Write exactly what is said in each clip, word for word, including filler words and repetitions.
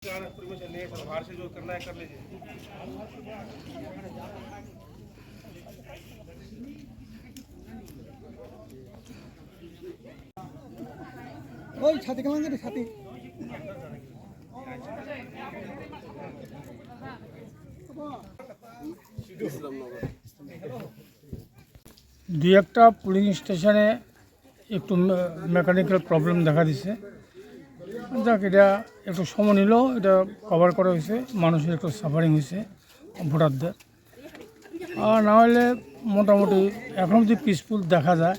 परमिशन नहीं है सर, बाहर से जो करना है कर लीजिए। ওই ছাতি কেমন করে ছাতি? দুই একটা পুলিং স্টেশনে একটু মে-, মেকানিক্যাল প্রবলেম দেখা দিছে। যাক, এটা একটু সময় নিল, এটা কভার করা হয়েছে, মানুষের একটু সাফারিং হয়েছে ভোটারদের। আর না হলে মোটামুটি এখন যে পিসফুল দেখা যায়,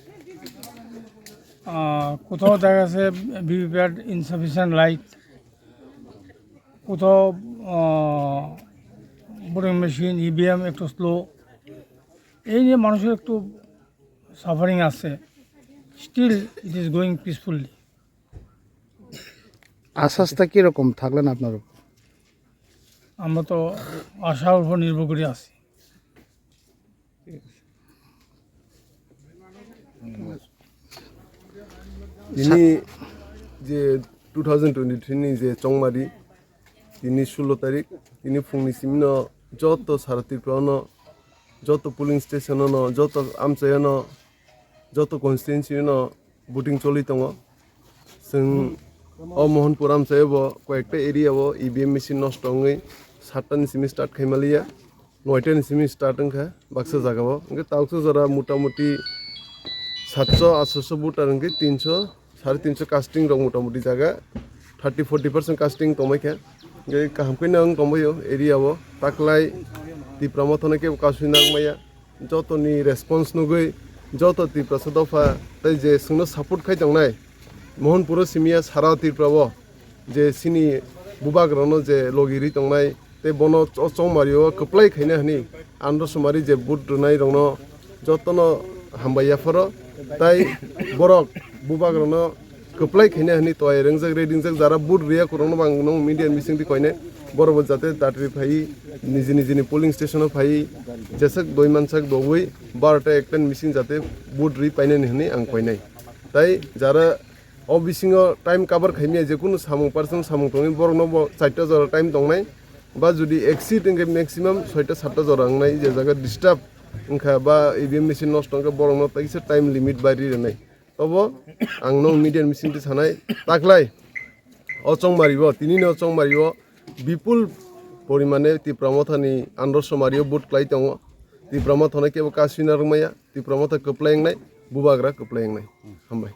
আহ, কোথাও দেখা যাচ্ছে ভিভিপ্যাট ইনসাফিসিয়েন্ট লাইট, কোথাও, আহ, ভোটিং মেশিন, ইভিএম একটু স্লো, এই নিয়ে মানুষের একটু সাফারিং আছে। Still it is going peacefully. আশ্বাসটা কিরকম থাকলেন আপনার উপর? আমরা তো আশার উপর নির্ভর করে আছি। Tini je two thousand twenty-three ni je chongmari, tini sullo tarik, tini phungni simino joto sara Tripura no, joto polling station no, joto amchai no, joto constituency no voting choli tongo. Chwng o Mohanpur amchai bo koyekta area o E V M machine nosto wngwi satta ni simi start khaimaliya. Noita ni simi start wngkha baksa jagao. Hwnkhe tauksa jora motamuti satso atso voter hwnkhe tinso, sare tinso casting rok motamuti jaga thirty forty percent casting tongbaikha. Hwnkhe kaham khe nang tongbaio area o. Taklai Tipra Motha no kebo kasui nang maya. Jotoni response nugwi joto Tiprasa dopha tei je chwngno support khai tongnai Mohanpuro simiya sara Tripura o je chini bubagrano je logi ri tongnai tei bono o chongmari o kwplai khaina hwnwi andro somari je vote rwnai rokno jotono hambai yapharo tai borok bubagrano kwplai khaina hwnwi toyai rwngjak ready wngjak jara vote rwya kwrwngno bo ang nung media ni bisingtwi koinai borok bo jate datri phaiwi niji nijini polling station o phaiwi jeswk doi mansak dogwi barota ekta ni bising jate vote rwi painani hwnwi ang koinai. Tai jara o bisingo time cover khaimya je kunu samung person samung tongwi borokno bo charta jora time tongnai ba jodi exceed wngkhe maximum soita satta jora wngnai je jaga disturb wngkha ba E V M machine nosto wngkhe borokno kaisa time limit bai ri rwnai. Tobo ang nung media ni bisingtwi sanai taklai o chongmari o tini no chongmari o bipul porimane Tipra Motha ni andro somari o vote klai tongo. Tipra Motha no kebo kasui na rwngmaya. Tipra Motha kwplai wngnai, bubagra kwplai wngnai. Hambai.